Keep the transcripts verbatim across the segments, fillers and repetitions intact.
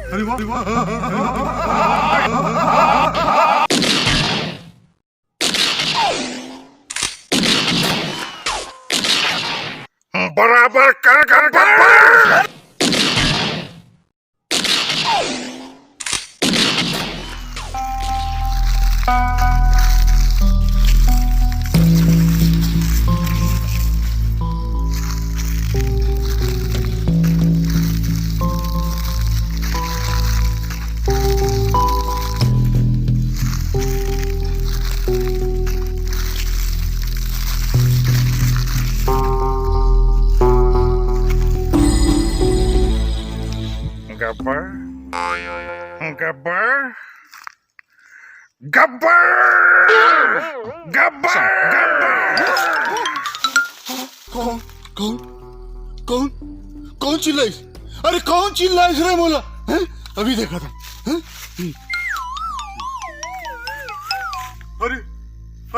अरे वाह, अरे वाह। बराबर कर, कर, कर। गब्बर, गब्बर, गब्बर, गब्बर, गब्बर। कौन, कौन, कौन, कौन चिल्लाइस? अरे कौन चिल्लाइस रे मोला? हैं? अभी देखा था। हैं? अरे,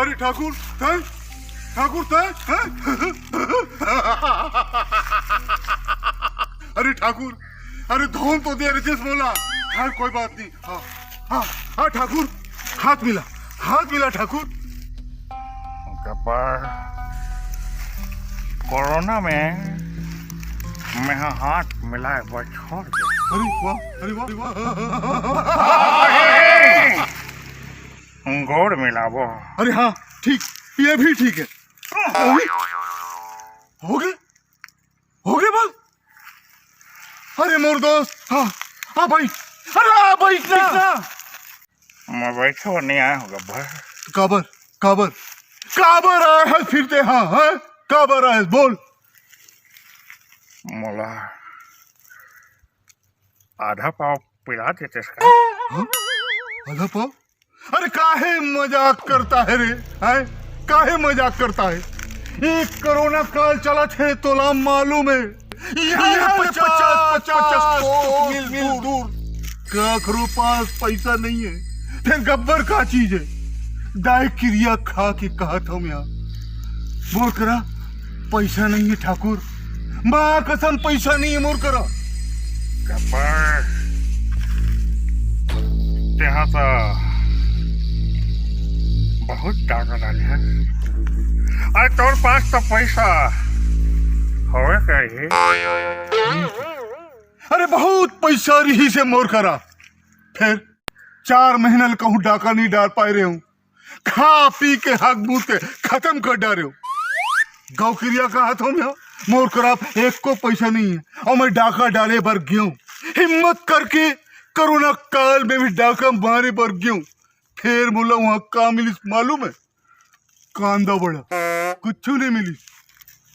अरे ठाकुर, तैं? ठाकुर, तैं? हैं? अरे ठाकुर, अरे धोन तो दे रहे जिस बोला। हाँ, कोई बात नहीं। हाँ, हाँ, हाँ ठाकुर, हाथ मिला, हाथ मिला ठाकुर। गब्बर, कोरोना में मैं हाथ मिलाए बर छोड़ दे। अरे वाह, अरे वाह, अरे वाह। गोड़ मिलाबो। अरे हाँ, ठीक, ये भी ठीक है। अरे, हो गए, हो गए बात। अरे मोर दोस्त, हाँ, हाँ भाई, अरे हाँ भाई, ना। मैं बैठे बर नहीं आया हूँ गब्बर। काबर, काबर, काबर आया है फिर ते? हाँ, है? काबर आया है? बोल। मोला आधा पाव पिला देतेस का? हाँ? आधा पाव? अरे काहे मजाक करता है रे, हैं? काहे मजाक करता है? ये कोरोना काल चलत है, तोला मालूम है। यहाँ यहाँ पचास, पचास, पचास कोस मील दूर। काकरो पास पैसा नहीं है, फिर गब्बर का चीज है? दाई किरिया खा के कहा था मैं, मोर करा पैसा नहीं है ठाकुर, माँ कसम पैसा नहीं है मोर करा। गब्बर, तेहा तो बहुत डाका डाले है। अरे तोर पास तो पैसा होवे करिही। अरे बहुत पैसा रहिसे मोर करा, फिर चार महीना ले कहूँ डाका नहीं डाल पाए रहे हूँ। खा पी के हक बूत के खतम कर डारे हो। गौ किरिया कहा था मैं, मोर करा एको पैसा नहीं है और मैं डाका डाले बर गयो हूँ। हिम्मत करके कोरोना काल में भी डाका मारे बर गयो हूँ। फिर मोला वहाँ का मिलिस मालूम है? कांदा बड़ा, कुछ नहीं मिलिस।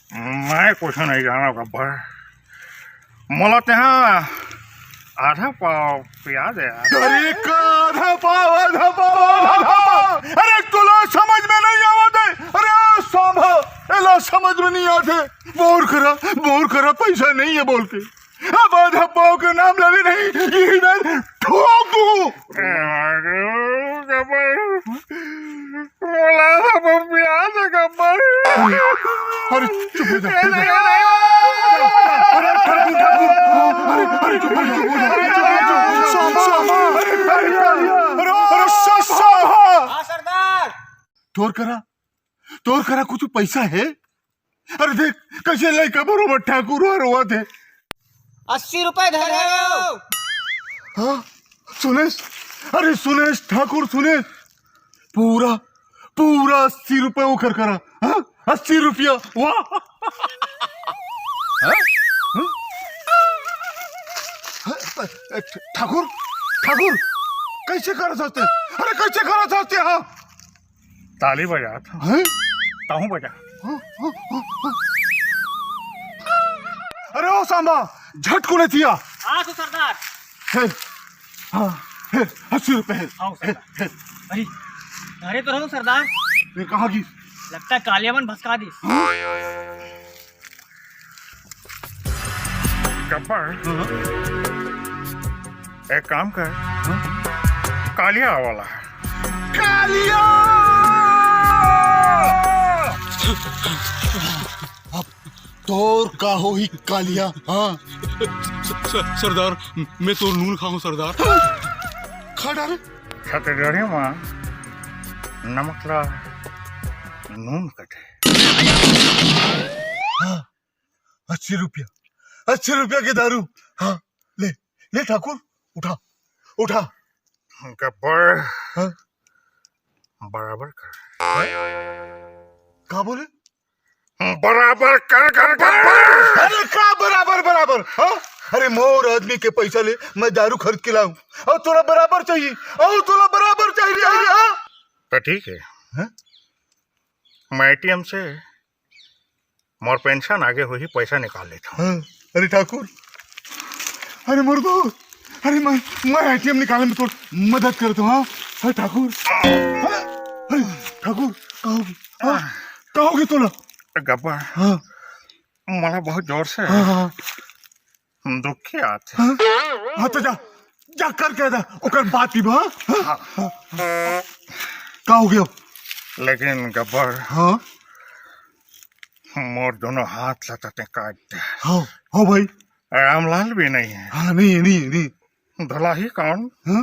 मैं कुछ नहीं जाना गब्बर, मोला तेहा आधा पाव पिया दे यार। अरे का आधा पाव, आधा पाव, आधा पाव? अरे तोला समझ में नहीं आवत है। अरे ओ सांभा, एला समझ में नहीं आते। मोर करा, मोर करा पैसा नहीं है बोल के। अब आधा पाव के नाम ले ले नहीं, ये इधर ठोक दूँ। अरे गब्बर, मोला आधा पाव पिया दे गब्बर। अरे चुप हो जा, चुप हो जा। अरे ठाकुर, ठाकुर, अरे, अरे चुप हो जा, चुप हो जा। अरे, अरे, अरे, अरे, अरे, अरे, अरे, सा-, सा-, हाँ सरदार। तोर करा, तोर करा कुछ पैसा है? अरे देख, कैसे लइका बरोबर ठाकुर ह रोवत हे। अस्सी रुपए धरे हो। हाँ, सुनेश, अरे सुनेश, ठाकुर सुनेश, पूरा, पूरा अस्सी रुपए ओकर करा। हाँ, अस्सी रुपया, वाह। हाँ? हाँ? हाँ? ठाकुर, ठाकुर, कैसे करा सकते? अरे कैसे करा सकते? हाँ, ताली बजात हंव। हैं? तहूं बजा। अरे ओ सांबा, झटकुन एती आ। हाँ तो सरदार। हे, हाँ, हे, अस्सी रुपए हे। आओ हे, सरदार। हे। अरे, धरे तो रहूं सरदार। ये कहाँ गिस? लगता है कालिया मन भसका दिस। गब्बर, हाँ? एक काम कर, हाँ? कालिया वाला। कालिया! अब तोर का होही कालिया, हाँ? क-, सरदार, मैं तो नून खाऊं सरदार। खा डाले। छत्तीसगढ़ी में नमक ला नून कथे। हाँ, अस्सी रुपया, अस्सी रुपया के दारू। हाँ, ले, ले ठाकुर, उठा, उठा। गब्बर, हाँ? बराबर कर। का बोले? बराबर कर, कर, कर। अरे का बराबर, बराबर, हाँ? अरे मोर आदमी के पैसा ले मैं दारू खरीद के लाऊं, अउ तोला बराबर चाहिए, अउ तोला बराबर चाहिए, चाहिए, हाँ? तो ठीक है, हाँ? मैं एटीएम से मोर पेंशन आगे होही, पैसा निकाल लेथंव। हाँ, अरे ठाकुर, अरे मुर्दो, अरे मैं, मैं एटीएम निकाले में तोर मदद करत हंव, हाँ? अरे ठाकुर, हाँ, अरे ठाकुर, का होगे? हाँ, का होगे तोला? गब्बर, हाँ। मोला बहुत जोर से हाँ, हाँ, हाँ। दुखी आत हे। हाँ? हाँ, तो जा, जा करके आ जा, ओकर बात ही बा, हाँ? हाँ। का होगे अब? लेकिन गब्बर, हाँ? मोर दोनों हाथ ला तैं काट दे। हाँ, हाँ भाई। रामलाल भी नहीं है। हाँ, नहीं है, नहीं है, नहीं। धुलाही कौन? हाँ?